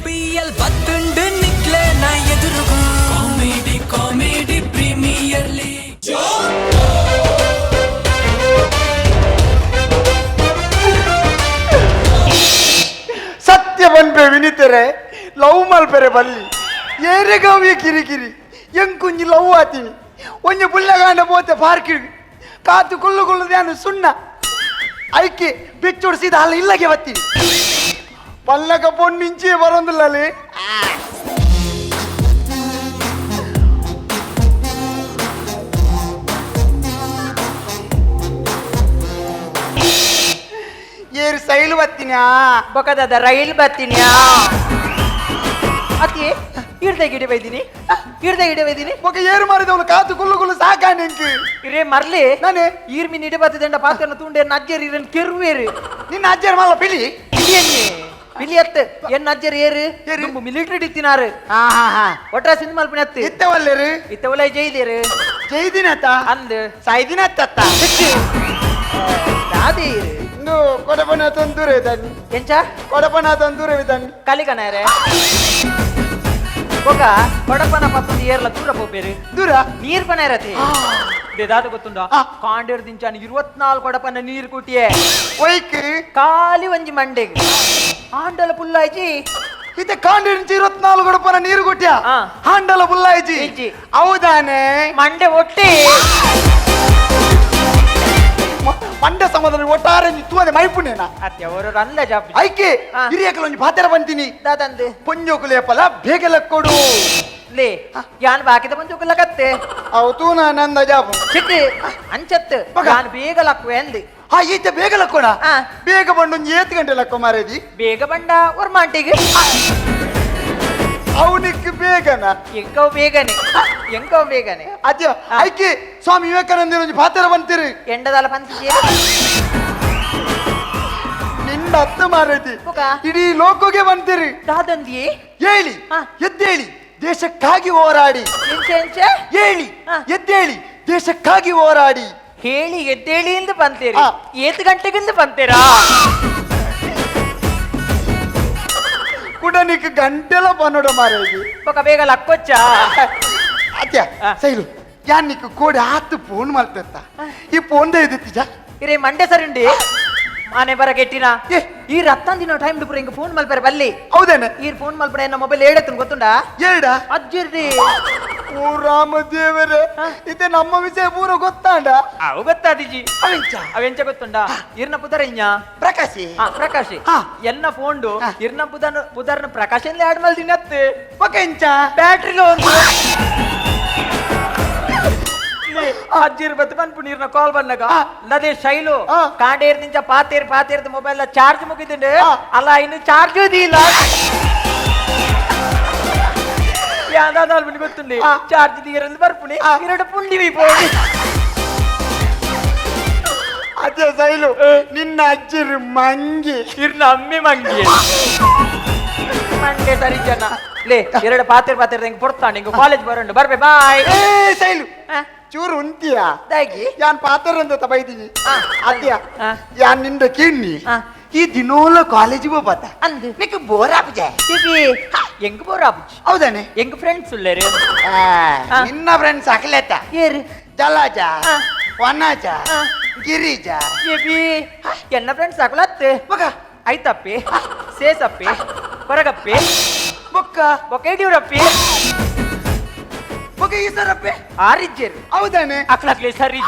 IPL ಬತ್ತುಂಡು ನಿಕ್ಲೆ ನಾ ಎದುರುಗು comedy comedy premier league. ಸತ್ಯ ಬನ್ಪೆ ವಿನಿತೆರೆ ಲವ್ ಮಲ್ಪೆರೆ ಬಲ್ಲಿ ಏರೆಗವ್ಯ ಕಿರಿಕಿರಿ ಎಂಕುಂಜಿ ಲವ್ ಆತೀನಿ ಒಂಜಿ ಪುಲ್ಲಗಾಂಡ ಪೋತೆ ಪಾರ್ಕ್ ಕಾತು ಕುಲ್ಲು ಕುಲ್ಲು ಧ್ಯಾನ ಸುಣ್ಣ ಐಕೆ ಬೆಚ್ಚೊಡಿಸಿದ ಅಲ್ಲ ಇಲ್ಲಗೆ ಬತ್ತೀನಿ ಪಲ್ಲಕ ಪೊಣ್ಣಿಂಚಿ ಬರೋದಿಲ್ಲಲ್ಲಿ. ಏರು ಸೈಲು ಬತ್ತೀನ್ಯಾ? ಬೊಕದಾದ ರೈಲ್ ಬತ್ತೀನ್ಯಾ? ಅತಿ ಇರ್ದ ಗಿಡ ಬೈದಿನಿ, ಇರ್ದ ಗಿಡ ಬೈದಿನಿ. ఒక ಏರು ಮಾರಿದವನು ಕಾತು ಕುಲ್ಲು ಕುಲ್ಲು ಸಾಕಾನೆ ಇಂಕು. ಇರೇ ಮರ್ಲಿ. ನಾನೇ. ಈರ್ ಮೀನ್ ಇಡ ಬತ್ತಿದಂಡ ಪಾತ್ರನ ತೂಂಡೆ ಅಜ್ಜರ್ ಇರನ್ ಕೆರುವೇರು. ನಿನ್ನ ಅಜ್ಜರ್ ಮಲ್ಲ ಪಿಲಿ. ಪಿಲಿಯನ್ನಿ ಪಿಲಿ ಅತ್ತು ಎನ್ನ ಅಜ್ಜರ್ ಏರು? ಏರು? ದುಂಬು ಮಿಲಿಟರಿ ಇತ್ತಿನಾರು. ಹಾ ಹಾ ಹಾ. ಒಟ್ರ ಸಿಂದ್ ಮಲ್ಪಿನ ಅತ್ತು. ಇತ್ತವಲ್ಲೇರು? ಇತ್ತವಲ ಜೈದೇರು. ಜೈದಿನತ. ಅಂದ್. ಸೈದಿನತ್ತ. ದಾದೆ ಇರು. ಇಂದು ಕೊಡಪನ ತಂದೂರೆ ಇದ್ದಾನೆ. ಎಂಚ? ಕೊಡಪನ ತಂದೂರೆ ಇದ್ದಾನೆ. ಕಲಿಕನಾರೆ ಬೊಕ ಕೊಡಪನ ಪತ್ತೊಂದು ಏರ್ಲ ದೂರ ಪೋಪೇರು. ದೂರ. ನೀರ್ ಪನ ಇರತಿ ದಾದ ಗೊತ್ತುಂಡ? ಆ. ಕಾಂಡೇರ್ ದಿಂಚಾನ 24 ಕೊಡಪನ ನೀರ್ ಕುಟಿಯೆ. ಒಯ್ಕ್? ಖಾಲಿ ಒಂಜಿ ಮಂಡೆಗ್ ಆಂಡಲ ಪುಲ್ಲಾಯ್ಜಿ. ಇತ್ತೆ ಕಾಂಡಿಂಚಿ 24 ಕೊಡಪನ ನೀರು ಕೊಟ್ಯ? ಆ. ಹಾಂಡಲ ಬುಲ್ಲಾಯ್ಜಿ? ಇಜ್ಜಿ. ಹೌದಾನೆ? ಮಂಡೆ ಒಟ್ಟಿ. ಮಂಡೆ ಸಮಾಧಾನ ಒಟ್ಟಾರೆ ತೂವದೆ ಮೈಪುನೇನ. ಅತ್ಯವರು ಅಲ್ಲ ಜಾಪಿ. ಐಕೆ. ಆ. ಹಿರಿಯಕಲ ಒಂಜಿ ಪಾತೆರ ಬಂತೀನಿ. ದಾದಂದು? ಪೊಂಜೋಕುಲೇಪಲ ಬೇಗಲ ಕೊಡು. ಲೇ, ಯಾನ್ ಬಾಕಿದ ಪಂಚೋಕುಲ್ಲ ಕತ್ತೆ. ಅವು ತೂನ ನಂದ ಜಾಪು. ಚಿಕ್ಕ ಅಂಚತ್ತು. ಬಗ. ಯಾನ್ ಬೇಗ ಲಕ್ಕುವೆ ಅಂದಿ. ಹಾ, ಈತ ಬೇಗ ಲಕ್ಕೋಣ. ಆ. ಬೇಗ ಬಂದು ಒಂಜಿ ಏತ್ ಗಂಟೆ ಲಕ್ಕೋ ಮಾರೇದಿ? ಬೇಗ ಬಂಡ ಒರ್ ಮಾಂಟಿಗೆ. ಅವನಿಗೆ ಬೇಗನ? ಎಂಕವ್ ಬೇಗನೆ, ಎಂಕವ್ ಬೇಗನೆ. ಅಜ್ಜ ಐಕೆ ಸ್ವಾಮಿ ವಿವೇಕಾನಂದರ ಒಂಜಿ ಪಾತೆರ ಬಂತೀರಿ. ಎಂಡದಾಲ ಪಂಚಿಗೆ. ನಿನ್ನ ಅತ್ತ ಮಾರೇತಿ. ಬೊಕ? ಇಡೀ ಲೋಕೋಗೆ ಬಂತೀರಿ. ದಾದಂದಿಯೇ? ಹೇಳಿ, ಆ. ಎದ್ದೇಳಿ, ದೇಶಕ್ಕಾಗಿ ಹೋರಾಡಿ. ಎಂಚ ಎಂಚ? ಹೇಳಿ, ಆ. ಎದ್ದೇಳಿ, ದೇಶಕ್ಕಾಗಿ ಹೋರಾಡಿ. ಹೇಳಿ ಎದ್ದೇಳಿ ಎಂದು ಬಂತೀರಿ. ಆ. ಏತ್ ಗಂಟೆಗಿಂದ ಬಂತೀರಾ? ಕುಡನಿಕ್ ಗಂಟೆಲ ಪನ್ನೋಡ ಮಾರೇದಿ. ಬೊಕ ಬೇಗ ಲಕ್ಕೊಚ್ಚ. ಅತ್ಯ. ಆ. ಸೈಲು ಯಾನಿಕ್ ಕೋಡಿ ಆತು ಫೋನ್ ಮಲ್ತೆತ್ತ ಈ ಫೋನ್ ಇದ್ದಿತ್ತೀಜ. ಇರೇ ಮಂಡೆ ಸರುಂಡಿ ಮಾನೆ ಬರ ಕೆಟ್ಟಿನ. ಏ. ಈ ರತ್ತಂದಿನ ಟೈಮ್ ಪೂರ ಹಿಂಗ ಫೋನ್ ಮಲ್ಪೆರೆ ಬಲ್ಲಿ. ಹೌದೇನೆ? ಈ ಫೋನ್ ಮಲ್ಪಡೆ ಎನ್ನ ಮೊಬೈಲ್ ಏಡತ್ತನ್ ಗೊತ್ತುಂಡಾ? ಏಡ? ಅಜ್ಜಿರ್ದಿ. ಓ ರಾಮ ದೇವರೇ, ಇದೆ ನಮ್ಮ ವಿಷಯ ಪೂರ ಗೊತ್ತಾಂಡ. ಅವು ಗೊತ್ತಾದಿಜಿ. ಅವೆಂಚ? ಅವೆಂಚ ಗೊತ್ತುಂಡಾ? ಇರ್ನ ಪುದರ್ ಇಂಜ? ಪ್ರಕಾಶಿ. ಆ, ಪ್ರಕಾಶ್. ಹಾ. ಎನ್ನ ಫೋನ್ಡು ಹಾ. ಇರ್ನ ಪುದರ್ ಪುದರ್ನ ಪ್ರಕಾಶ್ ಎಂದ್ ಆಡ್ ಮಲ್ದಿನತ್ತೆ. ಬೊಕ ಎಂಚ? ಬ್ಯಾಟ್ರಿ ಲೋ ಅಜ್ಜಿರ್ ಬತ್ತು ಪನ್ಪು ನೀರ್ನ ಕಾಲ್ ಬಂದಾಗ ಆ. ಲದೇ ಶೈಲು, ಆ. ಕಾಂಡೇರ್ ನಿಂಚ ಪಾತೇರ್ ಪಾತೇರ್ದ ಮೊಬೈಲ್ ಚಾರ್ಜ್ ಮುಗಿದಿಂಡು. ಆ. ಅಲ್ಲ, ಇನ್ನು ಚಾರ್ಜ್ ಇಲ್ಲ ಯಾಂದಾದ ಗೊತ್ತುಂಡಿ. ಆ. ಚಾರ್ಜ್ ತೀರಂದು ಬರ್ಪುಣಿ. ಆ. ಎರಡು ಪುಂಡಿ ಪೋಡಿ. ಅದೇ ಸೈಲು, ನಿನ್ನ ಅಜ್ಜಿರು ಮಂಗಿ. ಇರ್ನ ಅಮ್ಮಿ ಮಂಗಿ. ಮಂಡೆ ಸರಿ ಜನ ಲೇ, ಎರಡು ಪಾತೇರ್ ಪಾತೇರ್ ಹಿಂಗ್ ಪೊಡ್ತಾಂಡು ಹಿಂಗ್ ಕಾಲೇಜ್ ಬರಂಡು ಬರ್ಬೆ, ಬಾಯ್. ಏ ಸೈಲು, ಚೂರು ಉಂತಿಯಾ? ದಾಗಿ? ಯಾನ್ ಪಾತರಂತ ತಬೈದಿನಿ. ಆ. ಅದ್ಯ. ಆ. ಯಾನ್ ನಿಂದ ಕಿಣ್ಣಿ. ಆ. ಈ ದಿನೋಲ ಕಾಲೇಜಿಗೆ ಹೋಗ್ಬತ್ತ? ಅಂದು. ನಿಕ್ ಬೋರ್ ಆಪುಜೆ? ಎಂಗ್ ಬೋರ್ ಆಪುಜಿ. ಹೌದಾನೆ? ಎಂಗ್ ಫ್ರೆಂಡ್ಸ್ ಉಲ್ಲೇರು. ಆ, ಆ. ನಿನ್ನ ಫ್ರೆಂಡ್ಸ್ ಅಖಿಲೇತ? ಏರು? ಜಲಾಜ, ಆ. ವನಜ, ಆ. ಗಿರಿಜ. ಎಬಿ, ಎನ್ನ ಫ್ರೆಂಡ್ಸ್ ಅಕಲತ್ತೆ. ಮಗ. ಐತಪ್ಪಿ, ಸೇಸಪ್ಪಿ, ಕೊರಗಪ್ಪಿ. ಬೊಕ್ಕ? ಬೊಕ್ಕ ಯಡಿಯೂರಪ್ಪಿ. ಬೊಕ್ಕ ಈ ಸರಪ್ಪೆ? ಆರಿಜ್ಜೇರು. ಹೌದಾನೆ? ಅಕ್ಲಕ್ಲೆ ಸರಿ.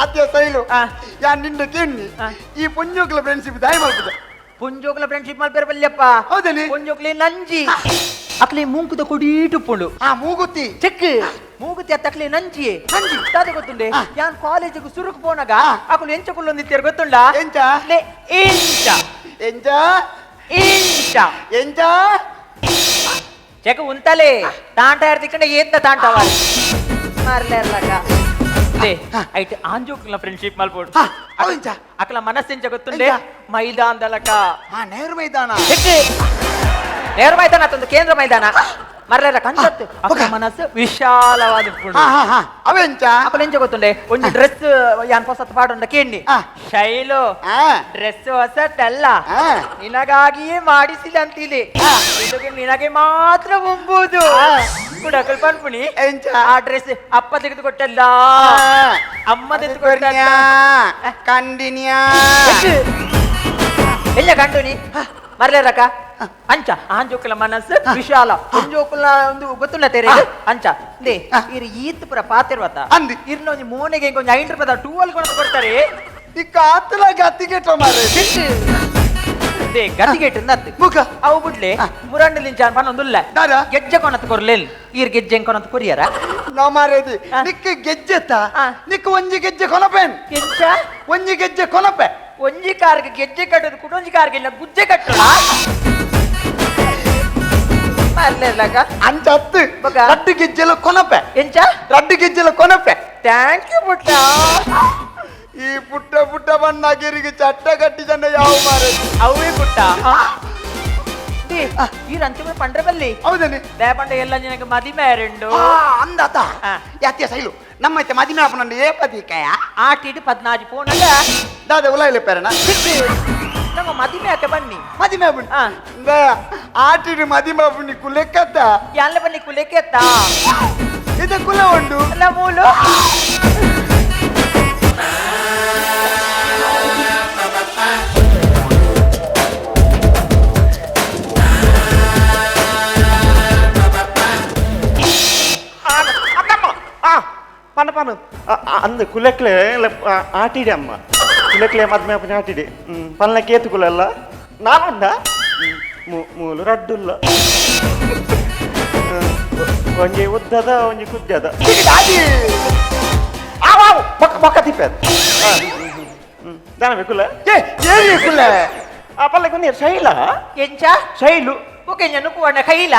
ಅತ್ಯ ಸೈಲು, ಆ. ಯಾನ್ ನಿಂದ ಕಿಣ್ಣಿ. ಆ. ಈ ಪುಂಜೋಕ್ಲ ಫ್ರೆಂಡ್ಶಿಪ್ ದಾಯ ಮಲ್ಪುಜ. ಪುಂಜೋಕ್ಲ ಫ್ರೆಂಡ್ಶಿಪ್ ಮಲ್ಪೆರ ಬಲ್ಯಪ್ಪ. ಹೌದೇನೆ? ಪುಂಜೋಕ್ಲೆ ನಂಜಿ, ಅಕ್ಲೆ ಮೂಂಕುದ ಕೊಡೀಟುಪ್ಪುಂಡು. ಆ ಮೂಗುತಿ. ಚೆಕ್ ಮೂಗುತಿ ಅತ್ತಕ್ಲೆ ನಂಜಿ. ನಂಜಿ. ದಾದ ಗೊತ್ತುಂಡೆ? ಆ. ಯಾನ್ ಕಾಲೇಜಿಗೆ ಸುರುಕ್ ಪೋನಾಗ ಆ. ಅಕುಲು ಎಂಚ ಕುಲ್ಲೊಂದಿತ್ತೇರು ಗೊತ್ತುಂಡಾ? ಎಂಚ? ಲೇ, ಇಂಚ. ಎಂಚ? ಇಂಚ. ಎಂಚ? ಚೆಕ್ ಉಂತಲೆ ತಾಂಟ ತಿಕ್ಕಂಡೆ ಏತ್ತ ತಾಂಟವ ಮಾರ್ಲೇರ್ಲಕ. ಲೇ, ಐಟ್ ಆಂಜೋಕ್ಲ ಫ್ರೆಂಡ್ಶಿಪ್ ಮಲ್ಪೋಡು. ಹಾ, ಅವೆಂಚ? ಅಕಲ ಮನಸ್ಸೆಂಚ ಗೊತ್ತುಂಡೆ? ಎಂಚ? ಮೈದಾನದಲಕ. ಹಾ, ನೆಹರು ಮೈದಾನ. ಚೆಕ್, ನೇರ ಮೈದಾನ ಅತ್ತೊಂದು ಕೇಂದ್ರ ಮೈದಾನ. ಮರ್ಲೆರ ಕಂಚತ್ತು ಅಕ್ಕ ಮನಸ್ಸು ವಿಶಾಲವಾದ ಅವೆಂಚ ಅಪ್ಪಲ ಎಂಚ ಗೊತ್ತುಂಡೆ ಒಂಜಿ ಡ್ರೆಸ್ ಯಾನ್ ಹೊಸತ್ ಪಾಡುಂಡ ಕೇಂಡಿ ಶೈಲು ಡ್ರೆಸ್ ಹೊಸತ್ತಲ್ಲ ನಿನಗಾಗಿಯೇ ಮಾಡಿಸಿದಂತಿದೆ ಇದಕ್ಕೆ ನಿನಗೆ ಮಾತ್ರ ಮುಂಬುದು ಕುಡಕಲ್ ಪನ್ಪುಣಿ ಆ ಡ್ರೆಸ್ ಅಪ್ಪ ತೆಗೆದುಕೊಟ್ಟಲ್ಲ ಅಮ್ಮ ತೆಗೆದುಕೊಟ್ಟಲ್ಲ ಕಂಡಿನಿಯಾ ಎಲ್ಲ ಕಂಡು ನೀ ಮರ್ಲೇರಕ್ಕ ಅಂಚ ಆಂಜೋಕುಲ ಮನಸ್ಸು ವಿಶಾಲ ಒಂಜೋಕುಲ ಒಂದು ಗೊತ್ತುಂಡ ತೆರೆ ಅಂಚ they ಇರು ಈತ್ ಪುರ ಪಾತಿರ್ವತ ಅಂದಿ ಇರ್ನ ಒಂಜಿ ಮೋನೆಗೆ ಒಂಜಿ 5 ರೂಪಾಯಿ ಟೂವಲ್ ಕೊಡ ಕೊಡ್ತಾರೆ ಈ ಕಾತಲ ಗತಿಗೆಟ್ಟ ಮಾರೆ they ಗತಿಗೆಟ್ ನತ್ತು ಮುಖ ಅವು ಬಿಡ್ಲೆ ಮುರಂಡಲಿಂಚ ಪನ್ನೊಂದುಲ್ಲ ಗೆಜ್ಜೆ ಕೊನತ್ ಕೊರ್ಲೇನ್ ಈರ್ ಗೆಜ್ಜೆ ಕೊನತ್ ಕೊರಿಯರ ನಾ ಮಾರೇದಿ ನಿಕ್ಕ ಗೆಜ್ಜೆತ್ತ ನಿಕ್ಕ ಒಂಜಿ ಗೆಜ್ಜೆ ಕೊನಪೇನ್ ಎಂಚ ಒಂಜಿ ಗೆಜ್ಜೆ ಕೊನಪೆ ಒಂಜಿ ಕಾರ್ಗೆ ಗೆಜ್ಜೆ ಕಟ್ಟೋದು ಕುಡೊಂಜಿ ಕಾರ್ಗೆ ಇಲ್ಲ ಗುಜ್ಜೆ ಕಟ್ಟೋಣ ಅಂಚ ಹತ್ತು ರಡ್ಡು ಗೆಜ್ಜೆಲ ಕೊನಪೆ ಎಂಚ ರಡ್ಡು ಗೆಜ್ಜೆಲ ಕೊನಪೆ thank you ಪುಟ್ಟ ಈ ಪುಟ್ಟ ಪುಟ್ಟ ಬಣ್ಣ ಗಿರಿಗೆ ಚಟ್ಟ ಕಟ್ಟಿ ಜನ ಯಾವ ಮಾರೇದಿ ಅವೇ ಪುಟ್ಟ ಈ ರಂಚ ಪಂಡ್ರೆ ಬಲ್ಲಿ ಹೌದನಿ ದೇಪಂಡ ಎಲ್ಲ ನಿನಗೆ ಮದಿಮೆ ಎರಡು ಅಂದಾತ ಯಾತಿಯ ಸೈಲು ನಮ್ಮ ಐತೆ ಮದಿಮೆ ಆಪನಂಡು ಏ ಪದಿಕಾಯ ಆಟಿಡು 14 ಫೋನ್ ಅಲ್ಲ ದಾದ ಉಲಾಯಿಲೆ ಪೇರಣ ನಮ್ಮ ಮದಿಮೆ ಆಕೆ ಬನ್ನಿ ಮದಿಮೆ ಆಪುಣಿ ಆಟಿಡು ಮದಿಮೆ ಆಪುಣಿ ಕುಲೆಕ್ಕತ್ತ ಎಲ್ಲ ಬನ್ನಿ ಕುಲೆಕ್ಕೆತ್ತ ಇದು ಕುಲ ಉಂಡು ಅಲ್ಲ ಮೂಲು ಪನ ಪನ ಅಂದು ಕುಲೆಕ್ಲೆ ಆಟಿಡಿ ಅಮ್ಮ ಕುಲೆಕ್ಲೆ ಮದ್ಮೆ ಅಪ್ಪನ ಆಟಿಡಿ ಪನ್ಲ ಕೇತು ಕುಲಲ್ಲ ನಾನುಂಡ ಮೂಲು ರಡ್ಡುಲ್ಲ ಒಂಜಿ ಉದ್ದದ ಒಂಜಿ ಕುದ್ದದ ಬೊಕ್ಕ ಬೊಕ್ಕ ತಿಪ್ಪದ ದಾನ ಬೇಕುಲ್ಲ ಕುಲ್ಲ ಆ ಪಲ್ಲಕ್ಕೆ ಒಂದೇ ಶೈಲ ಎಂಚ ಶೈಲು ಓಕೆ ನಾನು ಕೈಲ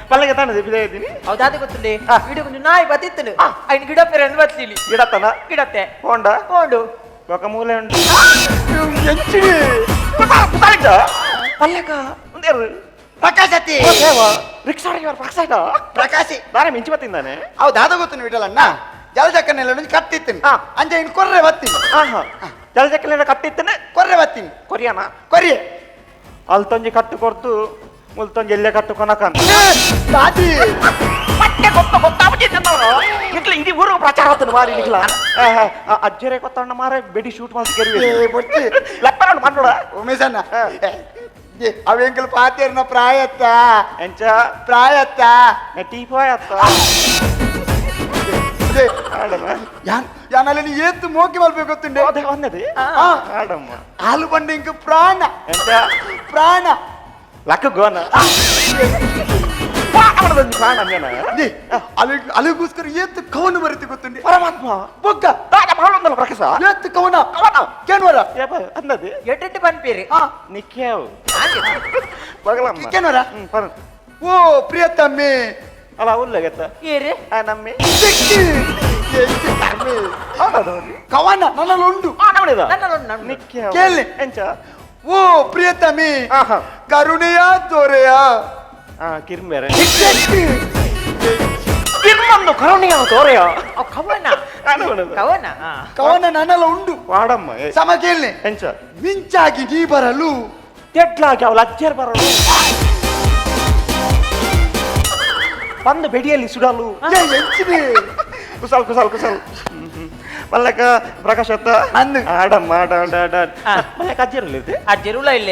ಪಲ್ಲಗೆ ತಾನದೆ ಬಿದ್ದಾಯಿದ್ದೀನಿ ಹೌದಾದ ಗೊತ್ತಿಲ್ಲ ಗಿಡ ಕೊಂಚ ನಾಯಿ ಬತ್ತಿತ್ತು ಐನ್ ಗಿಡ ಪೇರೆ ಬತ್ತಲಿ ಗಿಡತನ ಗಿಡತ್ತೆ ಹೋಂಡ ಹೋಂಡು ಬೊಕ್ಕ ಮೂಲೆ ಉಂಟು ಎಂಚಿಡಿ ಪಲ್ಲಕ ಒಂದೇರು ಪ್ರಕಾಶತಿ ರಿಕ್ಷಾ ಪ್ರಕಾಶ ಪ್ರಕಾಶಿ ದಾನೆ ಮಿಂಚಿ ಬತ್ತಿಂದಾನೆ ಅವು ದಾದ ಗೊತ್ತು ವಿಟಲಣ್ಣ ಜಲಚಕ್ಕನೆಲ್ಲ ಕಟ್ಟಿತ್ತೀನಿ ಅಂಚೆ ಇನ್ನು ಕೊರ್ರೆ ಬತ್ತೀನಿ ಆಹಾ ಜಲಚಕ್ಕನೆಲ್ಲ ಕಟ್ಟಿತ್ತೇನೆ ಕೊರ್ರೆ ಬತ್ತೀನಿ ಕೊರಿಯಾನ ಕೊರಿಯೆ ಅಲ್ತೊಂಜಿ ಕಟ್ಟು ಕೊರ್ತು ಮುಲ್ತೊಂಜಿ ಎಲ್ಲೆ ಕಟ್ಟು ಕೊನಕಂತ ದಾದಿ ಮತ್ತೆ ಗೊತ್ತ ಗೊತ್ತಾಗ್ಬಿಟ್ಟಿದೆ ಇಟ್ಲ ಇಡೀ ಊರು ಪ್ರಚಾರ ಆತನು ಮಾರಿ ನಿಕ್ಲ ಅಜ್ಜರೇ ಗೊತ್ತಣ್ಣ ಮಾರೆ ಬೆಡಿ ಶೂಟ್ ಮಾಡ್ಸಿ ಕೆರುವೆ ಬೊಟ್ಟಿ ಲೆಪ್ಪರನ್ನು ಮಾಡೋಡ ಉಮೇಶಣ್ಣ ಅವೆಂಕಲ್ ಪಾತೇರ್ನ ಪ್ರಾಯತ್ತ ಎಂಚ ಪ್ರಾಯತ್ತ ಟೀ ಪಾಯತ್ತ ಯಾನಲ್ಲಿ ಏತ್ತು ಮೋಕಿ ಮಲ್ಬೇಕು ಗೊತ್ತುಂಡೆ ಒಂದದೆ ಆಡಮ್ಮ ಹಾಲು ಬಂಡೆ ಇಂಕ ಪ್ರಾಣ ಎಂಚ ಪ್ರಾಣ ಲಕ್ಕ ಗೋನ ಪ್ರಾಣ ಅಲ್ಲಿಗೋಸ್ಕರ ಏತ್ತು ಕವನ ಬರುತ್ತೆ ಗೊತ್ತುಂಡೆ ಪರಮಾತ್ಮ ಬೊಕ್ಕ ಮಾಡೊಂದಲ್ಲ ಪ್ರಕಾಶ ಏತ್ತು ಕವನ ಕವನ ಕೇನ್ವರ ಅಂದದೆ ಎಟ್ಟೆಟ್ಟು ಪನ್ಪೇರಿ ನಿಕ್ಯಾವು ಬಗಲಮ್ಮ ಕೇನ್ವರ ಓ ಪ್ರಿಯತಮ್ಮಿ ಅಲ್ಲ ಉಲ್ಲಗತ್ತ ಏರಿ ನಮ್ಮಿ ಕವನ ನನ್ನಲ್ಲಿ ಉಂಡು ಕೇಳಿ ಎಂಚ ಓ ಪ್ರಿಯತಮಿ ಕರುಣೆಯ ದೊರೆಯ ಕಿರ್ಮೇರೆ ಕಿರ್ಮಂದು ಕರುಣೆಯ ದೊರೆಯ ಕವನ ಕವನ ಕವನ ನನ್ನೆಲ್ಲ ಉಂಡು ವಾಡಮ್ಮ ಸಮ ಕೇಳಿ ಎಂಚ ಮಿಂಚಾಗಿ ನೀ ಬರಲು ತೆಡ್ಲಾಗಿ ಅವಳ ಅಜ್ಜರ್ ಬರಲು ಬಂದು ಬೆಡಿಯಲ್ಲಿ ಸುಡಲು ಎಂಚಿದೆ ಕುಸಲ್ ಕುಸಲ್ ಕುಸಲ್ ಮಲ್ಲಕ ಪ್ರಕಾಶ್ ಅತ್ತ ಅಂದು ಆಡಮ್ಮ ಆಡ ಆಡ ಆಡ ಮಲ್ಲಕ ಅಜ್ಜರಲ್ಲಿ ಅಜ್ಜರುಲ ಇಲ್ಲ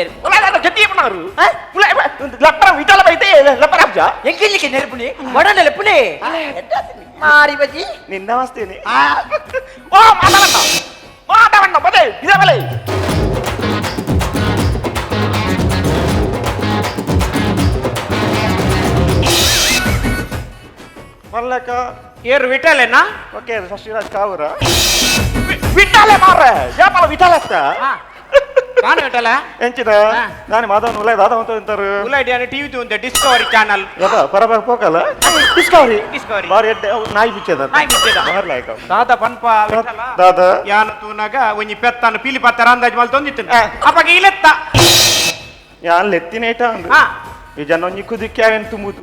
ಲಪ್ಪರ ಬೈತೆ ಲಪ್ಪರ ಅಜ್ಜ ಎಂಕಿಲ್ಲಿಕ್ಕೆ ನೆರಪುನಿ ಒಡನೆ ಲೆಪ್ಪುನಿ ಮಾರಿ ಬಜಿ ನಿನ್ನ ಮಸ್ತೀನಿ ಓ ಮಾತಾಡಣ್ಣ ಮಾತಾಡಣ್ಣ ಬದೇ ಇದೇ ಬಲೆ ಮಲ್ಲಕ ಏರು ವಿಠಲೇನಾ ಓಕೆ ಶಶಿರಾಜ್ ಕಾವೂರ ವಿಠಲೆ ಮಾರ್ರೆ ಯಾಪಲ ವಿಠಲೆ ಅತ್ತ ನಾನು ವಿಠಲ ಎಂಚಿದ ನಾನು ಮಾಧವನ್ ಉಲೈ ದಾದ ಅಂತ ಅಂತಾರೆ ಉಲೈ ಟಿವಿ ತೂಂತೆ ಡಿಸ್ಕವರಿ ಚಾನಲ್ ಯಪ್ಪ ಪರಬ ಪೋಕಲ್ಲ ಡಿಸ್ಕವರಿ ಡಿಸ್ಕವರಿ ಬಾರಿ ಎಡ್ಡೆ ಅವು ನಾಯಿ ಬಿಚ್ಚದ ನಾಯಿ ಬಿಚ್ಚದ. ಬಾರಿ ಲಾಯ್ಕ ದಾದ ಪನ್ಪ ವಿಠಲ ದಾದ ಯಾನ ತೂನಾಗ ಒಂಜಿ ಪೆತ್ತನ ಪಿಲಿ ಪತ್ತರ ಅಂದಾಜು ಮಲ್ತೊಂದಿತ್ತು ಅಪ್ಪಗೆ ಇಲೆತ್ತ ಯಾನ್ ಲೆತ್ತಿನೇಟ ಅಂದು ಈ ಜನ ಒಂಜಿ ಕುದಿಕ್ಕೆ ಅವೇನು ತುಂಬುದು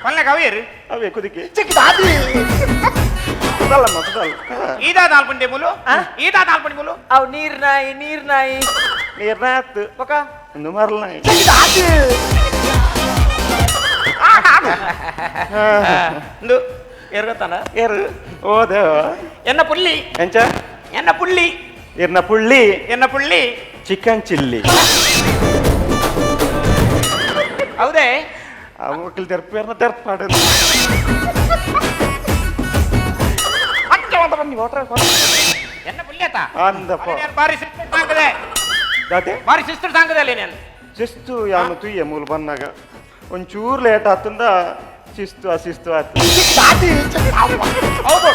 ಪಲ್ಲೆ ಅವೇರು ಅವೇ ಕುದಿಕೆ ಚಿಕ್ಕದಾದಿ ಕುದಲ್ಲಮ್ಮ ಕುದಲ್ಲ ಈದಾ ನಾಲ್ಪುಂಡೆ ಮುಲು ಈದಾ ನಾಲ್ಪುಂಡೆ ಮುಲು ಅವು ನೀರ್ ನಾಯಿ ನೀರ್ ನಾಯಿ ನೀರ್ನ ಆತು ಬೊಕ ಒಂದು ಮರಲ್ ನಾಯಿ ಚಿಕ್ಕದಾದಿ ಇಂದು ಏರ್ಗತ್ತಾನ ಏರು ಓದ ಎನ್ನ ಪುಲ್ಲಿ ಎಂಚ ಎನ್ನ ಪುಳ್ಳಿ ಇರ್ನ ಪುಳ್ಳಿ ಎನ್ನ ಪುಳ್ಳಿ ಚಿಕನ್ ಚಿಲ್ಲಿ ಹೌದೇ ಅವಕ್ಕಿಲ್ ತೆರ್ಪೇರ್ನ ತೆರ್ಪಾಡು ಎನ್ನ ಪುಳ್ಳಿ ಆತ ಅಂದಪ್ಪ ಬಾರಿ ಶಿಸ್ತು ಸಾಂಗದೆ ದಾತೆ ಬಾರಿ ಶಿಸ್ತು ಸಾಂಗದೆ ಅಲ್ಲಿ ನಾನು ಶಿಸ್ತು ಯಾನು ತುಯ್ಯ ಮೂಲ ಬಂದಾಗ ಒಂಚೂರು ಲೇಟ್ ಆತಂದ ಶಿಸ್ತು ಅಶಿಸ್ತು ಆತು ಚಿಕ್ಕದಾದಿ ಹೌದು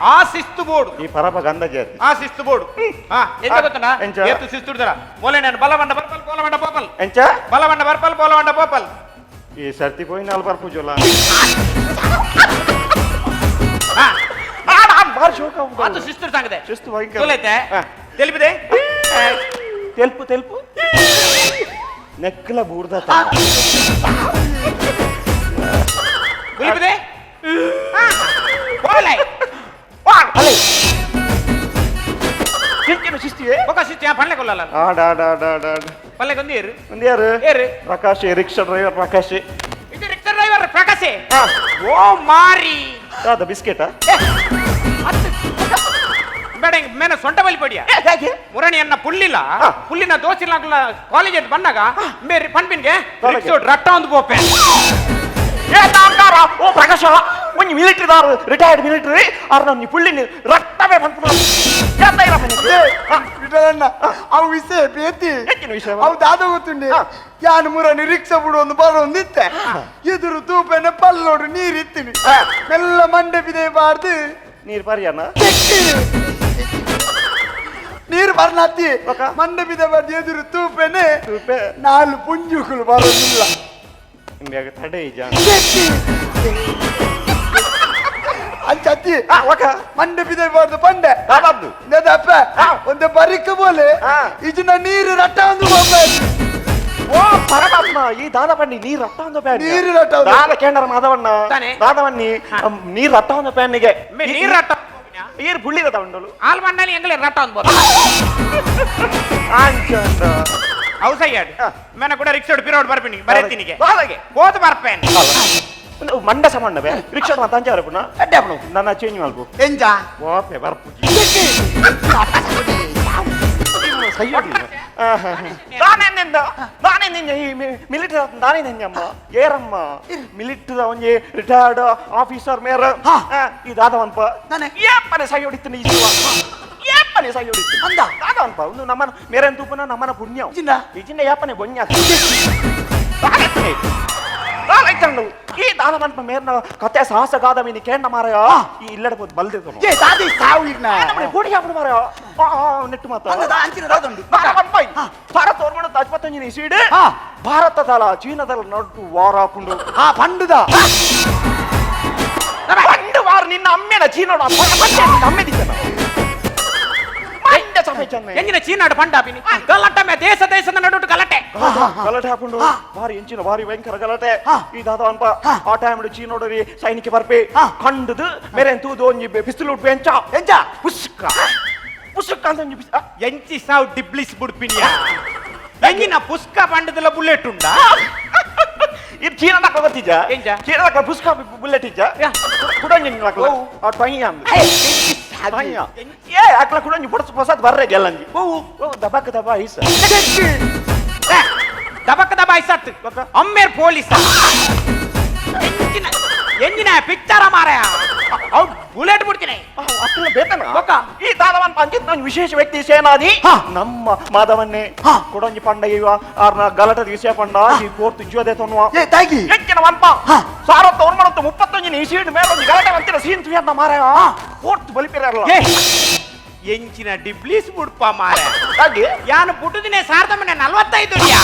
ಆ ಶಿಸ್ತು ಬೋರ್ಡು ಈ ಪರಪ ಗಂಧ ಜಾತಿ ಆ ಶಿಸ್ತು ಬೋರ್ಡು ಹಾ ಎಂತ ಗೊತ್ತನಾ ಎಂಚ? ಏತು ಶಿಸ್ತು ಇಡ್ತಾರ ಮೋಲೆ ನಾನು ಬಲವಂಡ ಬರ್ಪಲ್ ಕೋಲವಂಡ ಪೋಪಲ್ ಎಂಚ ಬಲವಂಡ ಬರ್ಪಲ್ ಕೋಲವಂಡ ಪೋಪಲ್ ಈ ಸರ್ತಿ ಪೋಯಿ ನಾಲ್ ಬರ್ಪುಜೋಲ ಹಾ ಬಾರಿ ಶೋಕ ಅದು ಶಿಸ್ತು ಸಾಂಗದೆ ಶಿಸ್ತು ಭಯಂಕರ ತೋಲೈತೆ ಹಾ. తెలిపిದೆ తెలుపు తెలుపు నెక్కల బూర్ద గులిపిದೆ పోలే ಶಿಸ್ತಿಯೇ ఒక ಶಿಸ್ತು ಪಲ್ಲೆ ಕೊಲ್ಲಲ್ಲ ಆಡ ಆಡ ಆಡ ಆಡ ಆಡ ಪಲ್ಲೆ ಕೊಂದು ಏರು ಒಂದು ಯಾರು ಏರು ಪ್ರಕಾಶ್ ರಿಕ್ಷಾ ಡ್ರೈವರ್ ಪ್ರಕಾಶ್ ಇದು ರಿಕ್ಷಾ ಡ್ರೈವರ್ ಪ್ರಕಾಶ್ ಓ ಮಾರಿ ದಾದ ಬಿಸ್ಕೆಟಾ ಬೇಡ ಹಿಂಗ್ ಮೇನ ಸೊಂಟ ಬಲಿ ಪಡಿಯ ಮುರಣಿ ಅನ್ನ ಪುಳ್ಳಿಲ್ಲ ಪುಳ್ಳಿನ ದೋಸಿಲ್ಲ ಕಾಲೇಜ್ ಅಂತ ಬಂದಾಗ ಮೇರಿ ಪನ್ಪಿನ್ಗೆ ರಿಕ್ಷಾ ರಟ್ಟ ಒಂದು ಪೋಪೆ ಏ ತಾಂಕಾರ ಓ ಪ್ರಕಾಶ ಒಂಜಿ ಮಿಲಿಟರಿ ದಾರು ರಿಟೈರ್ಡ್ ಮಿಲಿಟರಿ ಆರ್ ನಮ್ಮ ಪುಳ್ಳಿನ ರಕ್ತವೇ ಪನ್ಪುನ ವಿಠಲಣ್ಣ ಅವು ವಿಷಯ ಬೇತಿ ಎಂಚಿನ ವಿಷಯ? ಅವು ದಾದ ಗೊತ್ತುಂಡೆ ಯಾನು ಮುರನಿ ರಿಕ್ಷಾ ಬಿಡು ಒಂದು ಬರೋಂದಿತ್ತೆ ಎದುರು ತೂಪೆನ ಪಲ್ಲೋಡು ನೀರಿತ್ತೀನಿ ಮೆಲ್ಲ ಮಂಡೆ ಬಿದೆ ಬಾರ್ದು ನೀರು ಪರಿಯನ ತೆಕ್ಕಿ. ನೀರು ಬರ್ನಾತಿ ಬೊಕ? ಮಂಡೆ ಬಿದೆ ಬಾರ್ದು ಎದುರು ತೂಪೆನೆ ತೂಪೆ. ನಾಲ್ ಪುಂಜುಗಳು ಬರೋದಿಲ್ಲ ಇಂಬ್ಯಾಗ ತಡೆ ಇಜ ತೆಕ್ಕಿ. ಅಂಚತ್ತಿ ಒಕ ಮಂಡೆ ಬಿದೆ ಬಾರ್ದು ಪಂಡೆ ದಾದಾದ್ದು ಅಪ್ಪ ಒಂದು ಬರಿಕ ಬೋಲೆ ಇಜಿನ ನೀರು ರಟ್ಟ ಒಂದು ಬೊಂಬೆ. ಓ ಪರಮಾತ್ಮ ಈ ದಾದ ಪಣ್ಣಿ ನೀರ್ ರಟ್ಟ ಒಂದು ಪ್ಯಾನ್ ನೀರು ರಟ್ಟ ಒಂದು. ದಾದ ಕೇಂದ್ರ ಮಾಧವಣ್ಣ ತಾನೆ. ದಾದವಣ್ಣಿ ನೀರ್ ರಟ್ಟ ಒಂದು ಪ್ಯಾನಿಗೆ ಮೇ ನೀರ್ ರಟ್ಟ ನೀರ್ ಪುಳ್ಳಿ ತಗೊಂಡಳು ಆಲ್ ಮಣ್ಣಲ್ಲಿ ಎಂಗಲೇ ರಟ್ಟ ಒಂದು ಬೋದ ಅಂಚಂಡ ಹೌಸಯ್ಯಾಡು ಮೇನ ಕೂಡ ರಿಕ್ಷಾ ಪಿರೋಡ್ ಬರ್ಪಿನಿ ಬರೆತ್ತಿನಿಗೆ ದಾದಾಗೆ ಹೋದ ಬರ್ಪೇನ್ ಒಂದು ಮಂಡ ಸಮಾನ ಬೇ ರಿಕ್ಷಾ ಮಾತ ಅಂಚಾರ ಪುನಃ ಅಡ್ಡೆ ಅಪ್ಪನು. ನನ್ನ ಚೇಂಜ್ ಮಲ್ಪು ಎಂಜ ವಾಪೆ ಬರ್ಪುಜಿ ನಾನೇ ನಿಂಜ ಈ ಮಿಲಿಟರಿ ನಾನೇ ನಿಂಜಮ್ಮ ಏರಮ್ಮ ಮಿಲಿಟರಿ ಒಂಜಿ ರಿಟೈರ್ಡ್ ಆಫೀಸರ್ ಮೇರ ಈ ದಾದವನ್ಪ ನಾನೇ. ಏಪ್ಪನೆ ಸೈ ಹೊಡಿತೀನಿ ಈ ಶಿವ ಏಪ್ಪನೆ ಸೈ ಹೊಡಿತೀನಿ ಅಂದ? ದಾದವನ್ಪ ಒಂದು ನಮ್ಮನ ಮೇರೆನ್ ತೂಪನ ನಮ್ಮನ ಪುಣ್ಯ ಇಜಿಂಡ? ಇಜಿಂಡ ಏಪ್ಪನೆ ಬೊನ್ಯ ಈ ದಾದವನ್ಪ ಮೇರ್ನ ಕತೆ ಸಾಹಸಗಾದ ಮೀನಿ ಕೇಂಡ ಮಾರಾಯ ಈ ಇಲ್ಲಡೆ ಹೋದ್ ಬಲ್ದಿದ್ದನು ಏ ದಾದಿ ಸಾವು ಇರ್ನ ಕೋಡಿ ಹಾಪುಡು ಮಾರಾಯ ನೆಟ್ಟು ಮಾತ ಅಂದ ಅಂಚಿನ ದಾದುಂಡು ಭಾರತ ವರ್ಮಣ ತಾಜ್ಪತ್ತಂಜಿನ ಸೀಡ್ ಭಾರತದಲ ಚೀನಾದಲ ನಡು ವಾರ ಹಾಕೊಂಡು ಆ ಪಂಡುದ ಪಂಡು ವಾರ ನಿನ್ನ ಅಮ್ಮೆನ ಚೀನೋಡ ಅಮ್ಮೆದಿದ್ದನ ಮಂಡ ಸಭೆ ಚೆನ್ನ ಎಂಜಿನ ಚೀನಾಡು ಪಂಡಾಪಿನಿ ಗಲಾಟೆ ಮೇ ದೇಶ ದೇಶದ ನಡುಟು ಗಲಾಟೆ ಗಲಾಟೆ ಹಾಕೊಂಡು ಭಾರಿ ಎಂಚಿನ ಭಾರಿ ಭಯಂಕರ ಗಲಾಟೆ ಈ ದಾದ ಅನ್ಪ ಆ ಟೈಮ್ ಚೀನೋಡರಿ ಸೈನಿಕ ಬರ್ಪೆ ಕಂಡುದು ಮೇರೆ ತೂದು ಒಂಜಿ ಪಿಸ್ತೂಲ್ ಉಡ್ಪೆ ಎಂಚ ಎಂಚ ಪುಸ್ಕ ಪುಸ್ಕ ಅಂತ ಒಂಜಿ ಎಂಚಿ ಸಾವು ಡಿಬ್ಲಿಸ್ ಬುಡ್ಪಿನಿಯ ಎಂಜಿನ ಪುಸ್ಕ ಪಂಡದಲ್ಲ ಬುಲೆಟ್ ಉಂಡಾ ಇದು ಚೀನಾ ದಕ್ಕ ಗೊತ್ತಿಜ್ಜ ಎಂಚ? ಚೀನಾ ದಕ್ಕ ಪುಸ್ಕ ಬುಲೆಟ್ ಇಜ್ಜ ಕುಡಂಜಿ ಅಕ್ಲ ಆ ಟೊಯ್ಯ ಅಂದ್ ಟೊಯ್ಯ ಏ ಅಕ್ಲ ಕುಡಂಜಿ ಪೊಡಸ್ ಪೊಸತ್ ಬರ್ರೆ ಗೆಲ್ಲಂಜಿ ಓ ಓ ದಬಕ್ ದಬ ಐಸ ದಬಕ ದಬ ಐಸತ್ ಅಮ್ಮೇರ್ ಪೊಲೀಸ್ ಎಂಜಿನ ಎಂಜಿನ ಪಿಕ್ಚರ ಮಾರಾಯ ಅವ್ ಬುಲೆಟ್ ಬಿಡ್ತೀನಿ ಅಕ್ಲ ಬೇತನ ಬೊಕ್ಕ. ಈ ದಾದವನ್ ಪಂಚಿತ್ ನಾನು ವಿಶೇಷ ವ್ಯಕ್ತಿ ಸೇನಾದಿ ನಮ್ಮ ಮಾಧವನ್ನೇ ಕುಡಂಜಿ ಪಂಡ ಇವ ಆರ್ನ ಗಲಾಟದ ವಿಷಯ ಪಂಡ ಈ ಕೋರ್ತು ಜೀವದೆ ತೊನ್ನುವ ಏ ತಾಗಿ ಹೆಚ್ಚಿನ ವನ್ಪ ಸಾರತ್ತ ಒರ್ಮಣತ್ತು ಮುಪ್ಪತ್ತೊಂಜಿನ ಈ ಸೀಡ್ ಮೇಲೆ ಒಂದು ಗಲಾಟೆ ಅಂತಿನ ಸೀನ್ ತುಯನ್ನ ಮಾರಾಯ ಕೋರ್ತು ಬಲಿಪಿರಲ್ಲ ಏ ಎಂಚಿನ ಡಿಬ್ಲಿಸ್ ಬುಡ್ಪ ಮಾರ ಹಾಗೆ ಯಾನು ಪುಟ್ಟುದಿನೇ ಸಾರದ ಮನೆ 45 ಯಾ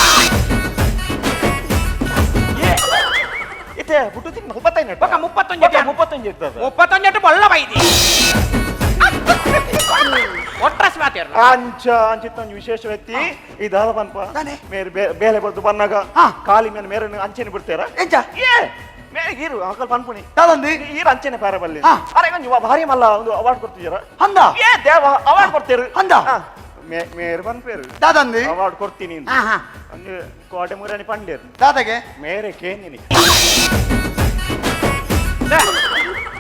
ಇತ್ತೆ ಪುಟ್ಟುದಿನ 45 ಬೊಕ್ಕ 31 31 ಇರ್ತದೆ 31 ಬೊಳ್ಳ ಬೈದಿ ಒಟ್ರಸ್ ಪಾತೇರ್ನ ಅಂಚ ಅಂಚಿತ್ತ ಒಂಜಿ ವಿಶೇಷ ವ್ಯಕ್ತಿ ಈ ದಾದ ಪನ್ಪ ಮೇರೆ ಬೇಲೆ ಬದ್ದು ಬನ್ನಾಗ ಕಾಲಿ ಮೇಲೆ ಮೇರೆ ಅಂಚೆನೆ ಬಿಡ್ತೇರ ಎಂಚ ಏ ಮೇರೆ ಈರು ಅಂಕಲ್ ಪನ್ಪುನಿ ದಾದಂದಿ ಈರು ಅಂಚೆನೆ ಪಾರ ಬಲ್ಲಿ ಅರೆ ಒಂಜಿ ಭಾರಿ ಮಲ್ಲ ಒಂದು ಅವಾರ್ಡ್ ಕೊಡ್ತಿದ್ದೀರ ಅಂದ ಏ ದೇವ ಅವಾರ್ಡ್ ಕೊಡ್ತೇರು ಅಂದ ಮೇರೆ ಪನ್ಪೇರು ದಾದಂದಿ ಅವಾರ್ಡ್ ಕೊಡ್ತೀನಿ ಅಂದು ಕೋಟೆ ಮುರಾಣಿ ಪಂಡೇರು ದಾದಗೆ ಮೇರೆ ಕೇಂದಿನಿ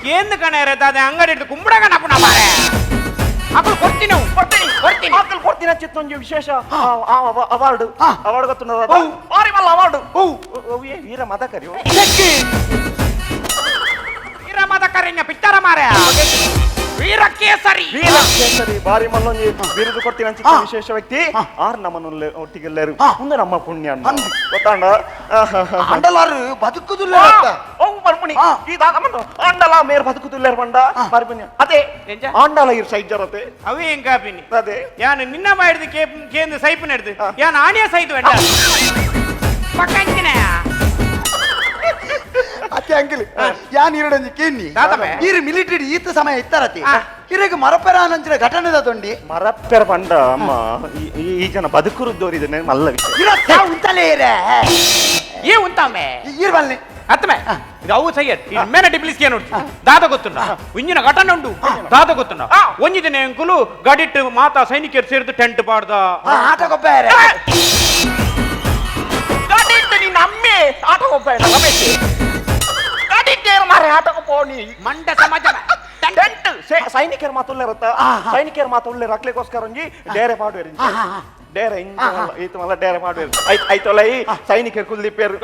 ಕೇಂದ್ರ ಕಣೇರೆ ದಾದೆ ಅಂಗಡಿ ಹಿಡಿದು ಕುಂಬಳ ಗಣಪನ ಮಾರೆ ಅಕಲ್ ಕೊಡ್ತೀನಿ ಕೊಡ್ತೀನಿ ಕೊಡ್ತೀನಿ ಅಕಲ್ ಕೊಡ್ತೀನಿ ಅಂಚಿತ್ತೊಂಜಿ ವಿಶೇಷ ಅವಾರ್ಡ್ ಅವಾರ್ಡ್ ಗೊತ್ತುಂಡ ಭಾರಿ ಮಲ್ಲ ಅವಾರ್ಡ್ ಏ ವೀರ ಮದಕರಿ ವೀರ ಮದಕರಿನ ಪಿಕ್ಚರ ಮಾರೆ ವೀರ ಕೇಸರಿ ವೀರ ಕೇಸರಿ ಭಾರಿ ಮಲ್ಲೊಂಜಿ ಬಿರುದು ಕೊಡ್ತೀನಿ ಅಂಚಿತ್ತ ವಿಶೇಷ ವ್ಯಕ್ತಿ ಆರ್ ನಮ್ಮನ್ನು ಒಟ್ಟಿಗೆ ಎಲ್ಲರೂ ಮುಂದೆ ನಮ್ಮ ಪುಣ್ಯ ಗೊತ್ತಾಂಡ ಅಂಡಲಾರು ಬದುಕುದಿಲ್ಲ ಅವು ಪನ್ಪುಣಿ ಈ ದಾದ ಅಂಡಲ ಮೇರ್ ಬದುಕುದಿಲ್ಲ ಪಂಡ ಭಾರಿ ಪುಣ್ಯ ಅದೇ ಆಂಡಲ ಇರು ಸೈಜರತೆ ಅವೇ ಹೆಂಗಾಪಿನಿ ಅದೇ ಯಾನು ನಿನ್ನ ಬಾಯಿಡ್ದು ಕೇಂದ್ರ ಸೈಪು ನಡೆದು ಯಾನು ಆಣಿಯ ಸೈತು ಬೇಡ ಪಕ್ಕಂಚಿನ ಅತ್ತೆ ಅಂಕಲ್ ಯಾನ್ ಇರಡೊಂಜಿ ಕೇನ್ನಿ ಈರು ಮಿಲಿಟರಿ ಈತ ಸಮಯ ಇತ್ತರತಿ ಇರಗ ಮರಪೆರ ನಂಚಿನ ಘಟನೆದ ತೊಂಡಿ ಮರಪೆರ ಪಂಡ ಅಮ್ಮ ಈ ಜನ ಬದುಕುರುದ್ದೋರಿದೆ ಮಲ್ಲ ವಿಷಯ ಇರತ್ತ ಉಂತಲೇ ಇರೇ ಏ ಉಂತಾಮೆ ಈರ್ ಬಲ್ಲೆ ಅತ್ತಮೆ ಇದು ಅವು ಸಯ್ಯದ್ ಮೇನ ಡಿಬ್ಲಿಸ್ಗೆ ನೋಡ್ತಿ ದಾದ ಗೊತ್ತುಂಡ ಇಂಜಿನ ಘಟನೆ ಉಂಡು ದಾದ ಗೊತ್ತುಂಡ ಒಂಜಿ ದಿನ ಎಂಕುಲು ಗಡಿಟ್ಟು ಮಾತಾ ಸೈನಿಕರು ಸೇರಿದು ಟೆಂಟ್ ಪಾಡ್ದ ಆಟ ಗೊಬ್ಬರ ಗಡಿಟ್ಟು ನಿನ್ನ ಅಮ್ಮೆ ಆಟ ಗೊಬ್ಬರ ರಮೇಶ್ ಗಡಿಟ್ಟೇರು ಮಾರೆ ಆಟಕ್ಕೆ ಪೋನಿ ಮಂಡ ಸಮಾಜ ಟೆಂಟ್ ಸೈನಿಕರ ಮಾತುಲ್ಲೇರತ್ತ ಸೈನಿಕರ ಮಾತುಲ್ಲೇರ ಅಕ್ಲೆಗೋಸ್ಕರ ಒಂಜಿ ಡೇರೆ ಪಾಡುವೆರು ಡೇರೆ ಈತ ಮಲ್ಲ ಡೇರೆ ಮಾಡುವೆರು ಐತೊಲ ಈ ಸೈನಿಕರು ಕುಲ್ದಿಪ್ಪೇರು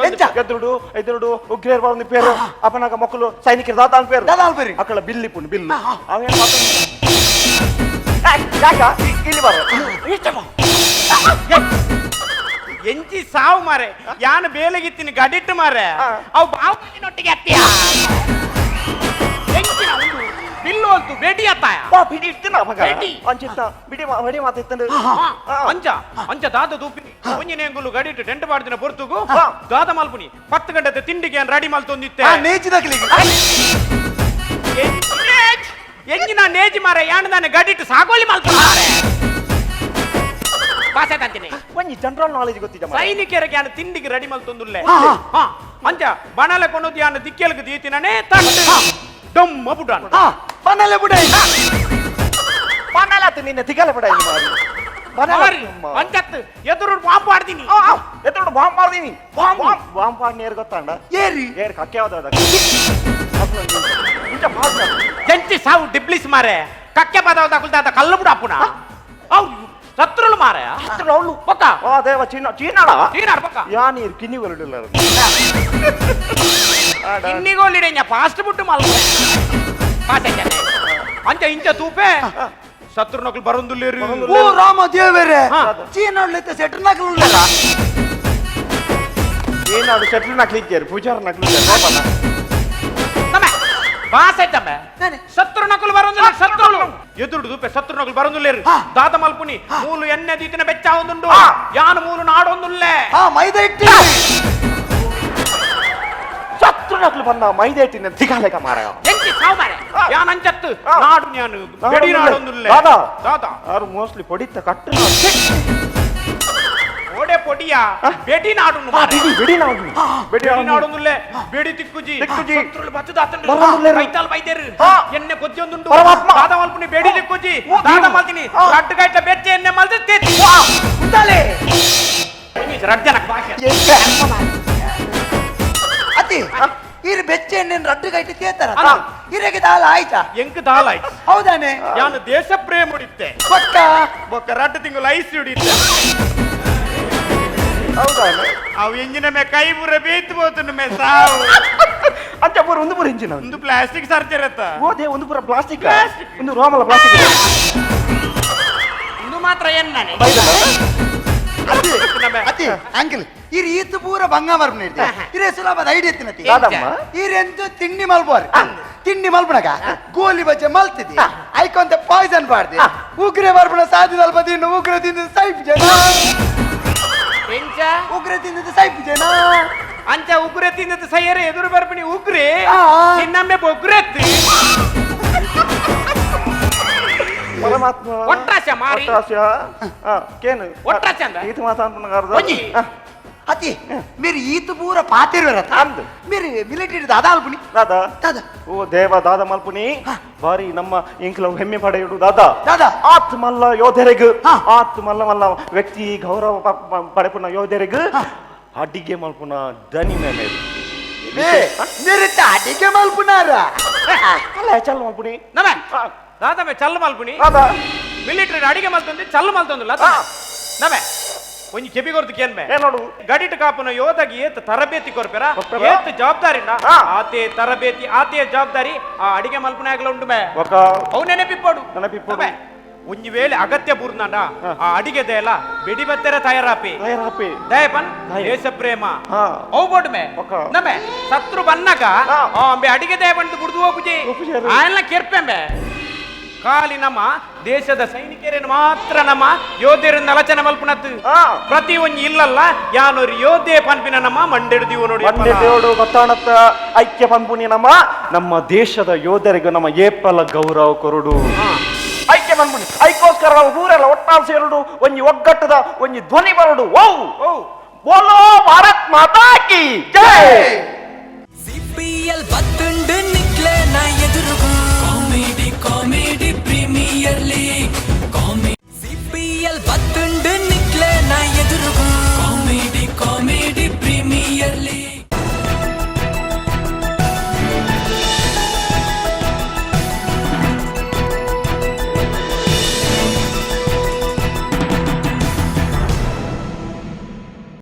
ಎದುರುಡು ಎದುರುಡು ಉಗ್ರೇರ್ ಬಾಂದಿಪ್ಪೇರು ಅಪನಾಗ ಮಕ್ಕಳು ಸೈನಿಕರು ದಾತ ಅನ್ಪೇರು ಅಕ್ಕಳ ಬಿಲ್ಲಿ ಪುಣ್ ಬಿಲ್ಲು ಅವೇನು ಮಾತು ಯಾಕ ಇಲ್ಲಿ ಬರ ಎಂಚಿ ಸಾವು ಮಾರೆ ಯಾನು ಬೇಲೆಗಿತ್ತಿನ ಗಡಿಟ್ಟು ಮಾರೆ ಅವು ಬಾವುನೊಟ್ಟಿಗೆ ಅತ್ತಿಯ ಎಂಚಿನ ಉಂಡು ಬಿಲ್ಲು ಅಂತು ಬೇಟಿ ಅತ್ತಾಯ ಬಾ ಬಿಡಿ ಇಡ್ತೀನ ಅವಾಗ ಅಂಚಿತ್ತ ಬಿಡಿ ಬಿಡಿ ಮಾತಿತ್ತಂಡು ಅಂಚ ಅಂಚ ದಾದ ದೂಪಿನಿ ಒಂಜಿನ ಎಂಗುಲು ಗಡಿಟ್ಟು ಟೆಂಟ್ ಮಾಡ್ದಿನ ಪೊರ್ತುಗು ದಾದ ಮಲ್ಪುನಿ 10 ಗಂಟೆ ತಿಂಡಿಗೆ ರೆಡಿ ಮಲ್ತೊಂದಿತ್ತೆ ನೇಚಿದಕ್ಲಿಗೆ ಎಂಜಿನ ನೇಜಿ ಮಾರೆ ಯಾನು ನಾನು ಗಡಿಟ್ಟು ಸಾಗೋಲಿ ಮಲ್ತು ಮಾರೆ ಭಾಷೆ ತಂತೀನಿ ಒಂಜಿ ಜನರಲ್ ನಾಲೆಜ್ ಗೊತ್ತಿದೆ ಸೈನಿಕರಿಗೆ ಯಾನು ತಿಂಡಿಗೆ ರೆಡಿ ಮಲ್ತೊಂದುಲ್ಲೆ ಅಂಚ ಬಣಲೆ ಕೊನೋದು ಯಾನು ದಿಕ್ಕೆಲ್ಗೆ ದೀತಿನೇ ತಟ್ಟು ಡೊಮ್ಮ ಬುಡಾನ ಬಣಲೆ ಬುಡ ಬಣಲಾತು ನಿನ್ನೆ ತಿಗಲೆ ಬುಡ ಮಾರಿ ಅಂಚತ್ತು ಎದುರು ಬಾಂಬ್ ಆಡ್ತೀನಿ ಎದುರು ಬಾಂಬ್ ಆಡ್ತೀನಿ ಬಾಂಬ್ ಬಾಂಬ್ ಆಡ್ ನೇರ್ ಗೊತ್ತಾಂಡ ಏರಿ ಏರ್ ಕಕ್ಕೆ ಯಾವ್ದು ಜಂಟಿ ಸಾವು ಡಿಬ್ಲಿಸ್ ಮಾರೆ ಕಕ್ಕೆ ಬದವದ ಕುಲ್ದಾದ ಕಲ್ಲು ಬುಡ ಅಪ್ಪುನ ಅವು ಶತ್ರುಲು ಮಾರೆ ಶತ್ರುಲು ಅವಳು ಪಕ್ಕ ಆ ದೇವ ಚೀನಾ ಚೀನಾಡ ಚೀನಾಡ ಪಕ್ಕ ಯಾ ನೀರು ಕಿನ್ನಿಗೊಲಿಡಿಲ್ಲ ಕಿನ್ನಿಗೋಲಿಡೆ ಫಾಸ್ಟ್ ಬಿಟ್ಟು ಮಲ್ಪ ಅಂಚ ಇಂಚ ತೂಪೆ ಶತ್ರು ನಕಲು ಬರೊಂದುಲ್ಲೇರು ಓ ರಾಮ ದೇವರೇ ಚೀನಾಡ್ಲೈತೆ ಸೆಟ್ರ್ ನಕಲು ಉಳ್ಳಲ್ಲ ಏನಾಡು ಶೆಟ್ರು ನಕಲು ಇದ್ದಾರೆ ಪೂಜಾರ ನಕಲು ಬಾಸೈತಮ್ಮ ಶತ್ರು ನಕಲು ಬರೊಂದುಲ್ಲ ಶತ್ರುಲು ಎದುರು ದೂಪೆ ಶತ್ರು ನಕಲು ಬರೊಂದುಲ್ಲೇರು ದಾದ ಮಲ್ಪುನಿ ಮೂಲು ಎಣ್ಣೆ ದೀತಿನ ಬೆಚ್ಚ ಒಂದುಂಡು ಯಾನು ಮೂಲು ನಾಡೊಂದುಲ್ಲೆ ಮೈದಾ ಇಟ್ಟು ಶತ್ರು ನಕಲು ಬಂದ ಮೈದಾ ಇಟ್ಟಿನ ತಿಗಾಲೆಗ ಮಾರ ಎಂಚಿ ಸಾವು ಮಾರೆ ಯಾನ್ ಅಂಚತ್ತು ನಾಡು ನ್ಯಾನು ಬೆಡಿ ನಾಡೊಂದುಲ್ಲೆ ದಾದಾ ದಾದಾ ಆರು ಮೋಸ್ಟ್ಲಿ ಪೊಡಿತ್ತ ಕಟ್ಟು ಓಡೆ ಪೊಡಿಯ ಬೆಡಿ ನಾಡು ಬಿಡಿ ಬಿಡಿ ನಾಡು ಬೆಡಿ ನಾಡೊಂದುಲ್ಲೆ ಬೆಡಿ ತಿಕ್ಕುಜಿ ತಿಕ್ಕುಜಿ ಶತ್ರುಲು ಬತ್ತದಾತಂಡು ರೈತಾಲ್ ಬೈದೇರು ಎಣ್ಣೆ ಕೊಜ್ಜೊಂದುಂಡು ದಾದ ಮಲ್ಪುನಿ ಬೆಡಿ ತಿಕ್ಕುಜಿ ದಾದ ಮಲ್ತಿನಿ ರಡ್ಡು ಗಂಟೆ ಬೆಚ್ಚ ಎಣ್ಣೆ ಮಲ್ತು ತೇತಿ ಉಂಟಾಲೆ ರಡ್ಡು ಜನಕ್ಕೆ ಭಾಷೆ ಅತಿ ಇರು ಬೆಚ್ಚ ಎಣ್ಣೆ ರಡ್ಡು ಗಂಟೆ ತೇತಾರ ಇರಗೆ ದಾಲ ಆಯ್ತಾ ಎಂಕ್ ದಾಲ ಆಯ್ತು ಹೌದಾನೆ ಯಾನು ದೇಶ ಪ್ರೇಮ ಉಡಿತ್ತೆ ಬೊಕ್ಕ ಬೊಕ್ಕ ರಡ್ಡು ತಿಂಗಳು ಐಸ್ ಉಡಿತ್ತೆ ಹೌದಾನೆ ಅವು ಎಂಜಿನ ಮೇ ಕೈ ಪೂರ ಬೇಯ್ತು ಹೋತುಂಡು ಮೇ ಸಾವು ಅಂಚ ಪೂರ ಒಂದು ಪೂರ ಇಂಜಿನ ಒಂದು ಪ್ಲಾಸ್ಟಿಕ್ ಸರ್ಜರಿ ಅತ್ತ ಓದೇ ಒಂದು ಪೂರ ಪ್ಲಾಸ್ಟಿಕ್ ಒಂದು ರೋಮಲ ಪ್ಲಾಸ್ಟಿಕ್ ಒಂದು ಮಾತ್ರ ಎಣ್ಣನೆ ಅತಿ ಅಂಕಲ್ ಇರ್ ಈತು ಪೂರ ಬಂಗ ಮರ್ಪುನ ಇರೇ ಸುಲಭದ ಐಡಿಯಾ ತಿನ್ನತಿ ಇರೆಂತು ತಿಂಡಿ ಮಲ್ಬೋರ್ ತಿಂಡಿ ಮಲ್ಪನಗ ಗೋಲಿ ಬಜ್ಜೆ ಮಲ್ತಿದಿ ಐಕೊಂತ ಪಾಯ್ಸನ್ ಪಾಡ್ದಿ ಉಗ್ರೆ ಬರ್ಪುನ ಸಾಧಿ ಸ್ವಲ್ಪ ತಿಂಡು ಉಗ್ರೆ ತಿಂದು ಸೈಪ್ ಜನ ಉಗ್ರೆ ತಿಂದದ್ದು ಸೈಪ್ ಜನ ಅಂಚ ಉಗ್ರೆ ತಿಂದದ್ದು ಸೈಯರೆ ಎದುರು ಬರ್ಪಿಣಿ ಉಗ್ರೆ ನಿನ್ನಮ್ಮೆ ಬೊಗ್ರೆತ್ತಿ ಪರಮಾತ್ಮ. ಒಟ್ರಾಸ್ಯ ಮಾರಿ. ಒಟ್ರಾಸ್ಯ. ಆ, ಕೇನು. ಒಟ್ರಾಸ್ಯ ಅಂದ? ಈತ ಮಾತಾಡ್ಪುನ. ಒಂಜಿ. ಅತಿ ಮೇರೆ ಈತ ಪೂರ ಪಾತಿರ್ವರ. ಅಂದ್. ಮೇರೆ ಮಿಲಿಟರಿ ದಾದಾ ಅಲ್ಪುನಿ. ದಾದಾ. ದಾದಾ. ಓ ದೇವ, ದಾದ ಮಲ್ಪುನಿ. ಬಾರಿ ನಮ್ಮ ಇಂಕ್ಲ ಹೆಮ್ಮೆ ಪಡೆಯುಡು ದಾದಾ. ದಾದಾ. ಆತ್ ಮಲ್ಲ ಯೋಧರೆಗ್, ಆತ್ ಮಲ್ಲ ಮಲ್ಲ ವ್ಯಕ್ತಿ ಗೌರವ ಪಡೆಪುನ ಯೋಧರೆಗ್ ಅಡಿಗೆ ಮಲ್ಪುನ ದನಿ ಮೇಲೆ. ಮೇರೆ ಅಡಿಗೆ ಮಲ್ಪುನಾರ? ಅಲ್ಲ, ಚಲ್ ಮಲ್ಪುನಿ. ನಮೆ ದಾದಮೆ ಚಲ್ಲು ಮಲ್ಪುನಿ. ದಾದಾ. ಮಿಲಿಟರಿ ಅಡಿಗೆ ಮಲ್ತೊಂದು ಚಲ್ಲು ಮಲ್ತೊಂದುಲ್ಲ. ನಮೆ ಒಂಜಿ ಕೆಬಿ ಕೊರ್ದು ಕೇನ್ಮೆ. ಏ ನೋಡು. ಗಡಿಟ್ ಕಾಪುನ ಯೋಧಗೆ ಏತ್ ತರಬೇತಿ ಕೊರ್ಪೆರ, ಕೊರ್ಪೆರ? ಏತ್ ಜವಾಬ್ದಾರಿ, ಆತೆ ತರಬೇತಿ ಆತೆ ಜವಾಬ್ದಾರಿ ಆ ಅಡಿಗೆ ಮಲ್ಪುನಾಗ್ಲ ಉಂಡು ಮೇ. ಒಕ. ಅವು ನೆನಪಿಪ್ಪಡು. ನೆನಪಿಪ್ಪೊಡು. ನಮೆ, ಒಂಜಿ ವೇಳೆ ಅಗತ್ಯ ಬೂರ್ನಾಂಡ ಆ ಅಡಿಗೆ ದೇಲ ಬೆಡಿ ಬತ್ತೆರ ತಯಾರಾಪಿ. ತಯಾರಾಪಿ. ದಯಪನ್. ದಯ. ದೇಶ ಪ್ರೇಮ ಅವು ಬೋಡು ಮೇ. ಒಕ. ನಮೆ ಶತ್ರು ಬನ್ನಗ ಆ ಅಂಬೆ ಅಡಿಗೆ ದಯ ಬಂದು ಬುಡ್ದು ಹೋಗುಜಿ. ಹೋಗುಜೆರು. ಆಯನ್ನ ಕೆರ್ಪೆಂಬೆ. ಖಾಲಿ ನಮ್ಮ ದೇಶದ ಸೈನಿಕರೇನು ಮಾತ್ರ ನಮ್ಮ ಯೋಧರನ್ನ ಅಲಚನೆ ಮಲ್ಪುನತ್ತು. ಪ್ರತಿ ಒಂಜಿ ಇಲ್ಲಲ್ಲ ಯಾನೊರಿ ಯೋಧೆ ಪನ್ಪಿನ ನಮ್ಮ ಮಂಡೆಡ್ದಿವು ನೋಡಿ. ಮಂಡೆ ದೇವಡು ಗೊತ್ತಾಣತ್ತ. ಐಕ್ಯ ಪನ್ಪುನಿ ನಮ್ಮ ನಮ್ಮ ದೇಶದ ಯೋಧರಿಗೆ ನಮ್ಮ ಏಪಲ ಗೌರವ ಕೊರಡು. ಐಕ್ಯ ಪನ್ಪುನಿ. ಐಕ್ಕೋಸ್ಕರ ನಾವು ಊರೆಲ್ಲ ಒಟ್ಟಾಲ್ ಸೇರುಡು, ಒಂಜಿ ಒಗ್ಗಟ್ಟದ ಒಂಜಿ ಧ್ವನಿ ಬರಡು. ಓ ಓ ಬೋಲೋ ಭಾರತ್ ಮಾತಾ ಕಿ ಜೈ. ಸಿಪಿಎಲ್.